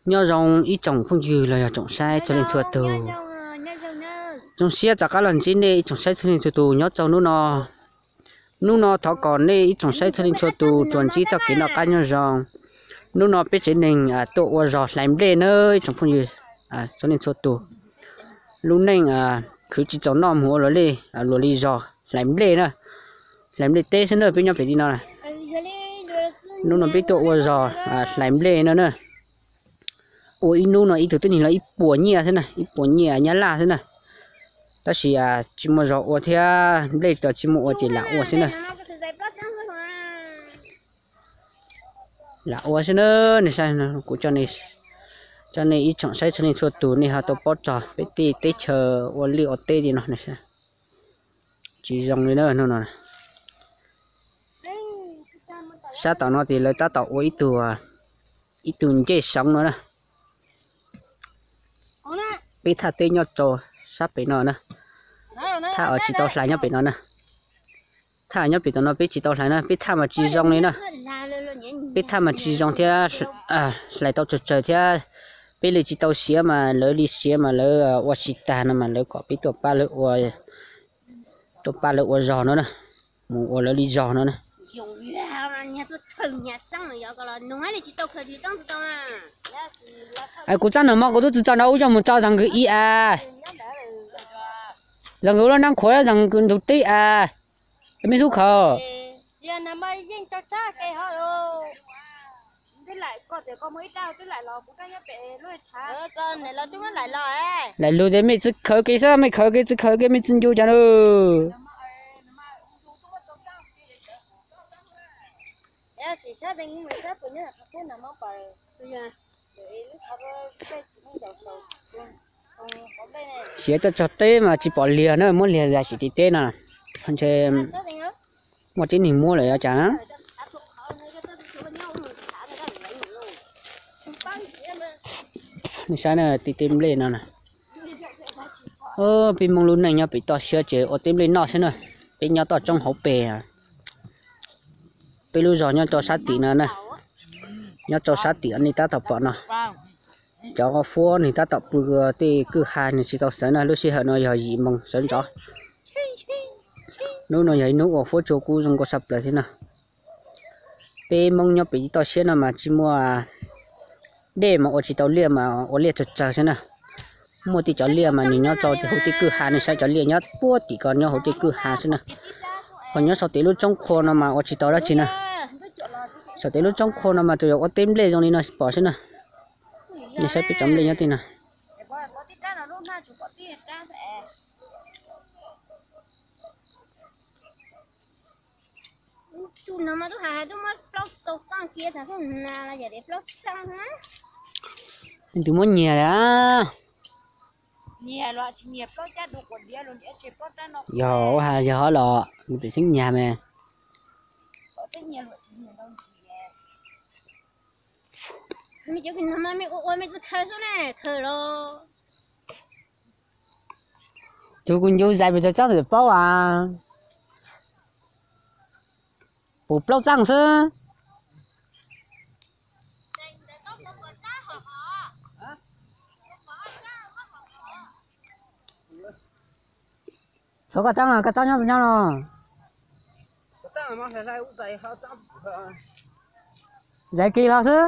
Nyob zoo ib tsoom phooj ywg los yog tsoom saib txhua leej txhua tus. Zoo siab rov qab los ntsib nej ib tsoom saib txhua leej txhua tus nyob rau hnub no. Hnub no thov kom nej ib tsoom saib txhua leej txhua tus tsuas ntsib txoj kev noj qab nyob zoo. Hnub no peb tsev neeg tuaj ua zog hlais nplej na ib tsoom phooj ywg txhua leej txhua tus. Lub neej khwv tsis txaus noj mus ua luag li, luag li zog hlais nplej na. Hlais nplej teb xwb na peb nyob pem tim no. Hnub no peb tuaj ua zog hlais nplej no na. Ua ib hnub no ib tug twb nig los ib puas nyiaj xwb na, ib puas nyiaj nyab laj xwb na. Tab sis tsis muaj zog ua thiab nplej tsis muaj ua ces lam ua xwb na. Lam ua xwb na. Nej saib, kuv coj nej ib tsoom saib txhua leej txhua tus nej ho tau paub txog peb tej teb chaws ua liaj ua teb li no. Tsis zoo li na hnub no. Sab tom no ces lawv tab tom ua ib tug, ib tug ncej soov no na. Peb thaj teb nyob rau sab pem no na. Thaj uas tsis tau hlais nyob pem no na. Thaj nyob pem tom no peb tsis tau hlais na, peb thaj mas tsis zoo li na. Peb thaj mas tsis zoo thiab, hlais tau tsawg tsawg thiab. Peb li tsis tau siav mas lawv li siav mas lawv ua tsis tag no mas lawv kom peb tuaj pab lawv ua, tuaj pab lawv ua zog no na, mus ua lawv li zog no na. Kuv txaj nag hmo kuv twb tsis tso nrog ub coj mus tso zog nkws ib a. Zog nkws ub lub nab qhuav zog nkws ntug teb a. Me xub khaws. Laim lug ces mej tsi khawv kev xwb, mej khawv kev tsi khawv kev mej tsi ncu cas na. Siav tuaj txog teb mas tsis pom liag na, muab liag zais sim tim teb no. Ntshe muaj tib neeg muab lawm ua cas na. Nej saib na, tej teb nplej no na. Peb Hmoob lub neej nyob pem toj siab ces ua teb nplej noj xwb na. Peb nyob toj roob hauv pes. Peb lub zog nyob rau sab tim no na. Nyob rau sab tim nej tab tom pom no. Cov fuab nws tab tom pw tej kwj ha nws tsis tau xawv na, lub sij hawm no yog yim moos sawv ntxov. Hnub no yog ib hnub uas fuab tsuag kub zoo nkauj tshaj plaws thiab na. Peb Hmoob nyob pem toj siab no mas tsis muaj dej mas ua tsis tau liaj mas ua liaj tsawg tsawg xwb na. Muaj tej cov liaj mas nws nyob rau hauv tej kwj ha, nej saib cov liaj nyob puag tim ko nyob hauv tej kwj ha xwb na. Ho nyob saum tej lub roob qhua no mas ua tsis tau dab tsi na. Saum tej lub roob qhua no mas tsuas yog ua teb nplej zoo li no pom xwb na. Nej saib peb cov nplej nyob tej no. Tus muab nyiag lawm. Yog ua has yog hov los nws pem xeeb nyiag me. Tus kuv ncu zais pes tsawg tsob ntawm paub as. Puv plaub txaj xwb. Tshuav koj txaj, koj txaj nyob txog nyob no. Zais kis los xwb.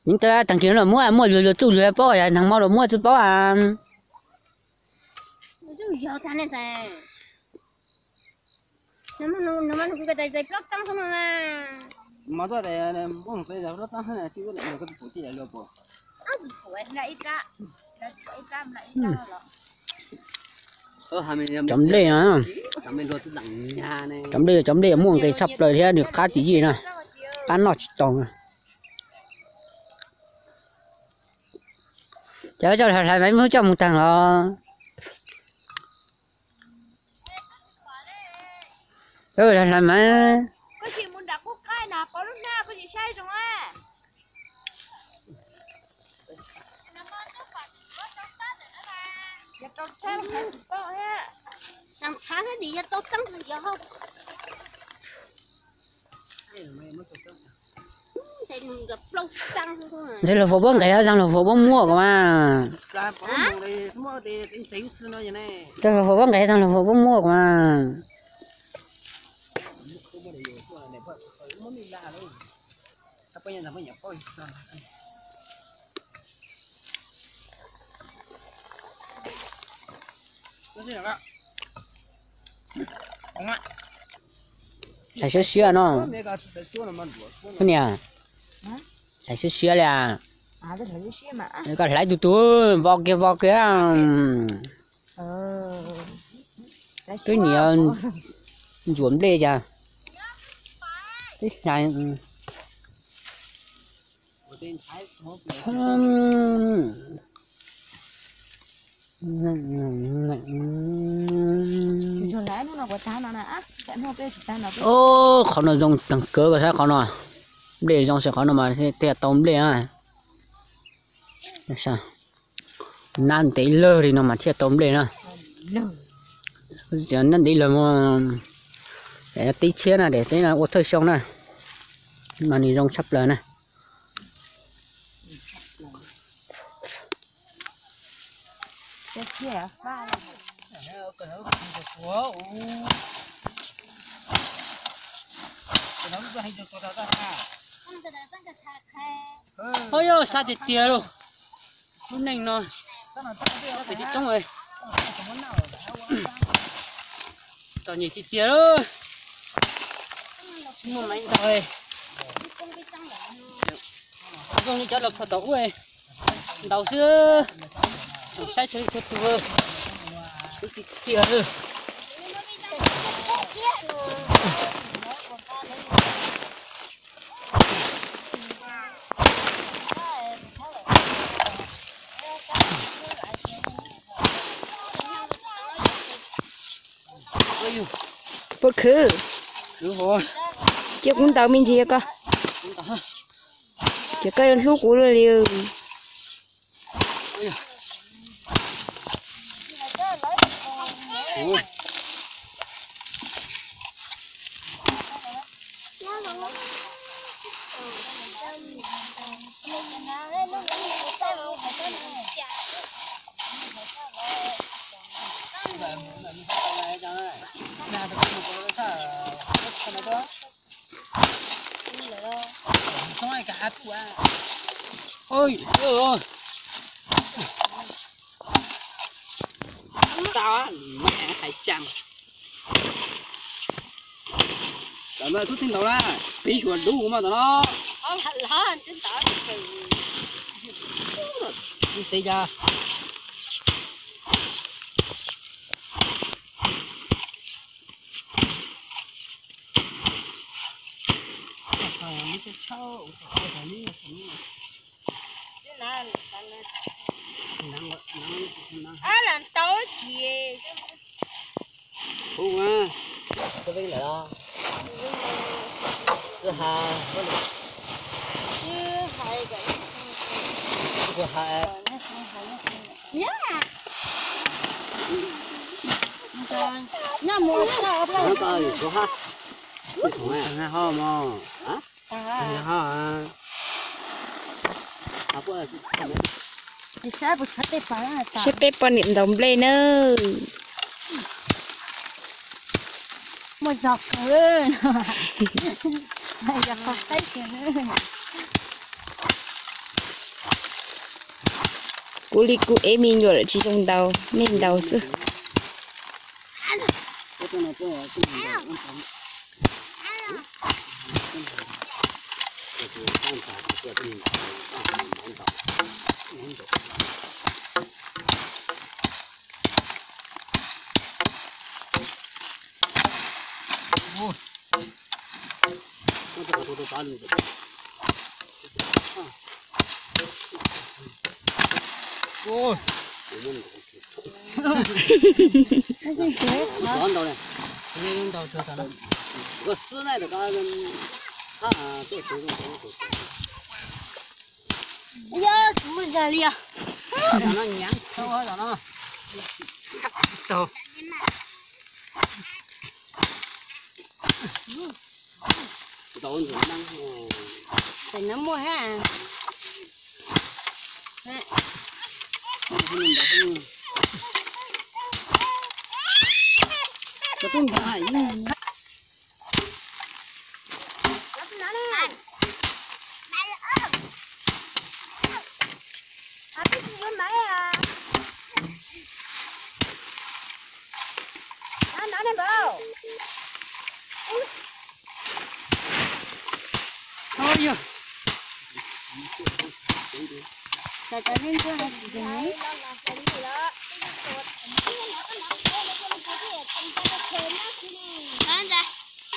Neev taw, tag kis no los muab, muaj luag luag txuj luag paub, nag hmo los muab txuj paub. Cov nplej, cov nplej, cov nplej muaj nqis tshaj plaws thiab nws qab tsis yij na, qab noj tsis tau na. Cov coj hlais mas muab coj mus tag los. Hlais mas. Pov lub hnab puas tsis saib zoo a? Ntshe luag faus puab nqes, zaaj luag faus puab muaj kuv mas. Zaaj luag faus puab nqes, zaaj luag faus puab muaj kuv mas. Hlais siab siab no. Niam, hlais siab siab li as. Koj hlais tus tus, vov kiag vov kiag. Twb nyiam ntsuas nplej cas. Twb hlais. Qhov no zoo kawg kawg, koj saib qhov no. Nplej zoo xwb qhov no mas thiaj tau nplej na. Nab ntev lawg li no mas thiaj tau nplej na. Nab ntev lawg mas teb tshiab na, teb ua thawj xyoo na, mas nws zoo tshaj plaws na. Ov, yog sab tiag tiag lauj. Lub neej no pem teb roob txom nyem tiag tiag lauj. Tsis muaj maiv ntau, zoo li cov laus phau tom ub ntau xwb. Tseem saib tsis txhua tus, tiag tiag. Puas khwv? Cia kuv ntaus me ntsis koj, ces koj yuav hlub kuv luaj li. Tau, hais tseeb. Tawm mas tub tij ntaus na, pib xyuas dub mas tau no. Tib teb cas. Hu, koj peb lawm los? Koj ha, koj ha, koj ha mos. Saib poj niam ntaus nplej nawb. Muaj zog kawg. Kuv li kuv ev me nyuam lawm tsis zoo ntaus, nej ntaus xwb. Yog tsis muaj zag li os. Tom no nyav tau, tom no tau. Tam no muaj ha.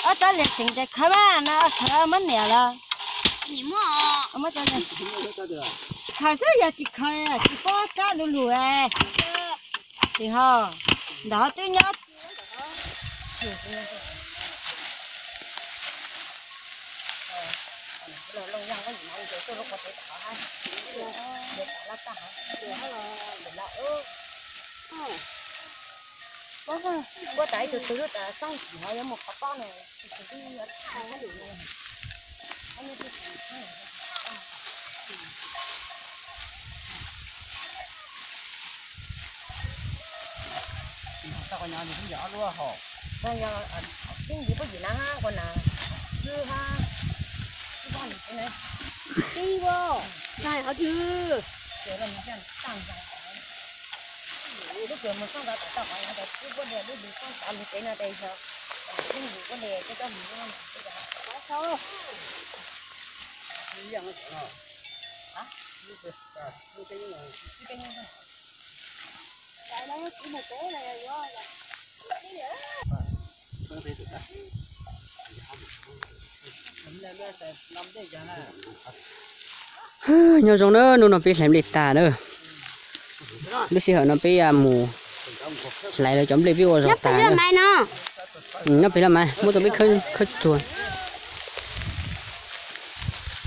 Ob tsob liam tseem tes khawb mas no khawb muab niam los. Khawb xwb yog tsis khawb tsis paub kab du lug. Tsis ho ntawd twb nyob. Ua tas ib tug twg lub tas xoob tsis hov yuav mus qhov pob no. Tau qhov nyob nws kuj yog ob lub hom. Tib nti puab yim na hab ua na. Twb hab. Tib nti puab yim na hab twb. Lub kws mus xoob ntawd tau qhov no tas twb puab li lub lug xoob tod lug pem no tes yog. Twb lug puab li coj coj mus no. Nyob zoo na, hnub no peb hlais nplej tag na. Lub sij hawm no peb mus hlais lawv cov nplej peb ua zog tag na. Nyob pem laj maiv muab tau peb khawb tsuag.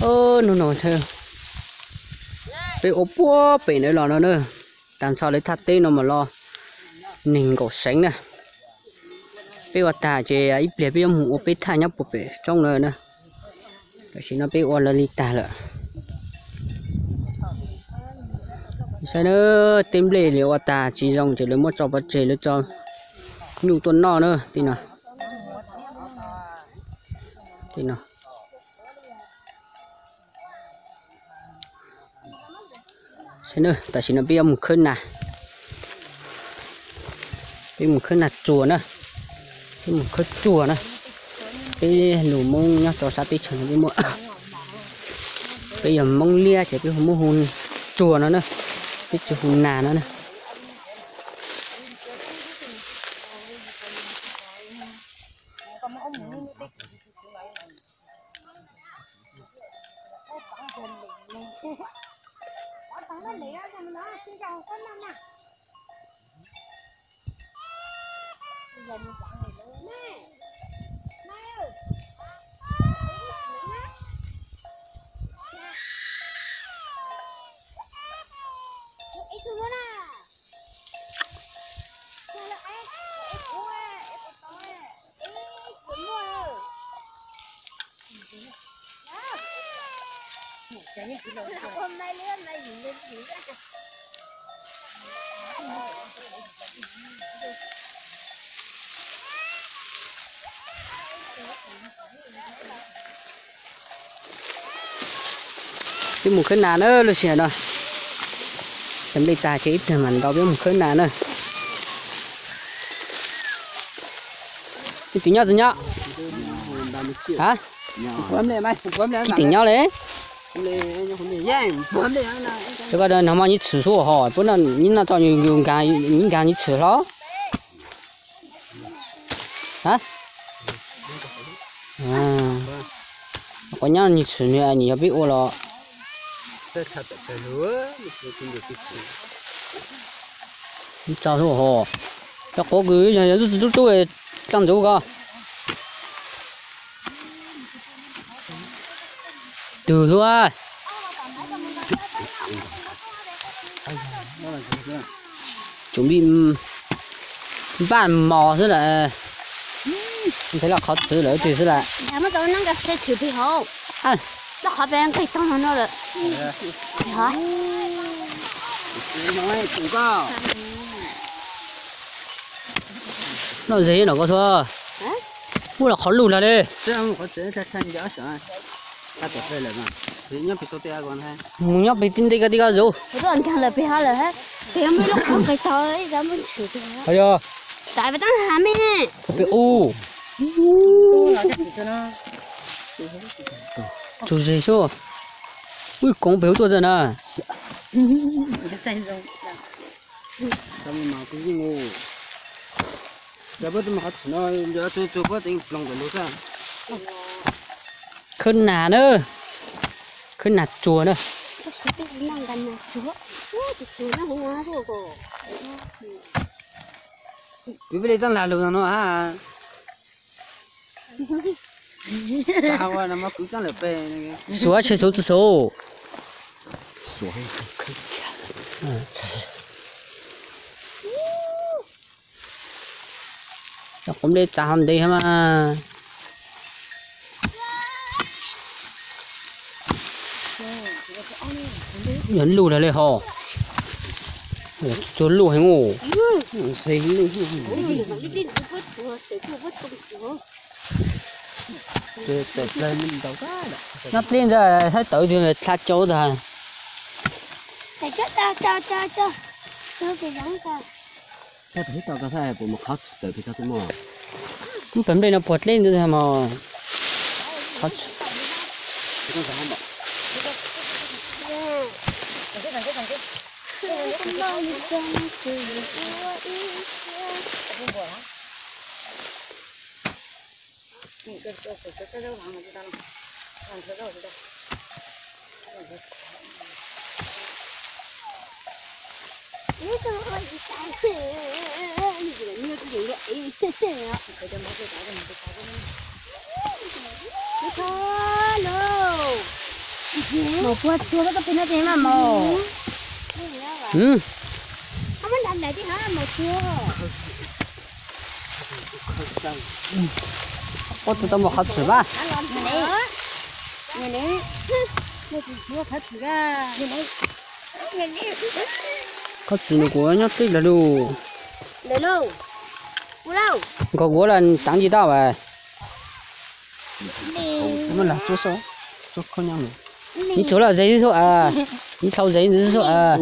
Hnub no peb ua puag pem ntawd los no na. Tag nrho lawv thaj teb no mas los nees nkaum seev na. Peb ua tag ces ib pliag peb yuav mus ua peb thaj nyob puag pem roob lawm na. Tam sim no peb ua lawv li tag lawm. Saib na, tej nplej li ua tag tsis zoo ces lawv muab tso pov tseg, lawv tso nyuj tuaj noj na. Tej no, tej no. Tam sim no peb yuav mus khawb nas. Peb mus khawb nas tsuag na. Peb mus khawb tsuag na. Peb lus Hmoob nyob rau sab teb chaws no peb muaj, peb yog Hmoob Liab ces peb hu muab hu tsuag no na. Peb tsis hu nas no na. Peb mus khawb nas na lub sij hawm no. Hlais nplej tag ces ib pliag mam ntaus peb mus khawb nas na. Ib tug nyob tsis nyob? Ha? Ib tug nyob li. Koj nag hmo nyiv txhwm xwb hos, puab nyiv noj tso, nyiv nkaag nyiv txhwm hlo. Ha? Quav nyab nyiv txhwm nws nyiam yog peb ua los. Tso hlo hos. Cov quav kws yog yog tub tub tub txaj ntxuv ko. Tus hlub, tsuas npij npaj mos xwb lawm, nthev los qhov txwv lawm twg xwb lawm. Noj ze no koj xua, ua los qhov lug lag li. Mus nyob pem ti nte ko ti ko zuv. Yog, pem u, tsuas ze xwb. Ui, koov pem hauv tuaj txog na. Khawb nag na, khawb nag tsuag na. Kwv peb li txaj lag lug no a. Xuav tshe xuv txwv xuv. Cov quav nplej txav ho ntev thiab mas. Yog luj lag li ho. Tsuag luj heev. Ze luj. Nyob dleb ntawd saib tawv twg dlha cau tag. Ub, pem nplej no puag dleb ntawd mos. Maum puag tsuag koj tuaj pem no ces mas maum. Ua tus tau mus qhov txwm pab. Qhov txwm nws kuv nyob teb lag lug. Nkaus kuv los teev tsis tau as. Nws tsuav los zes xwb as, nws thaus zes xwb as.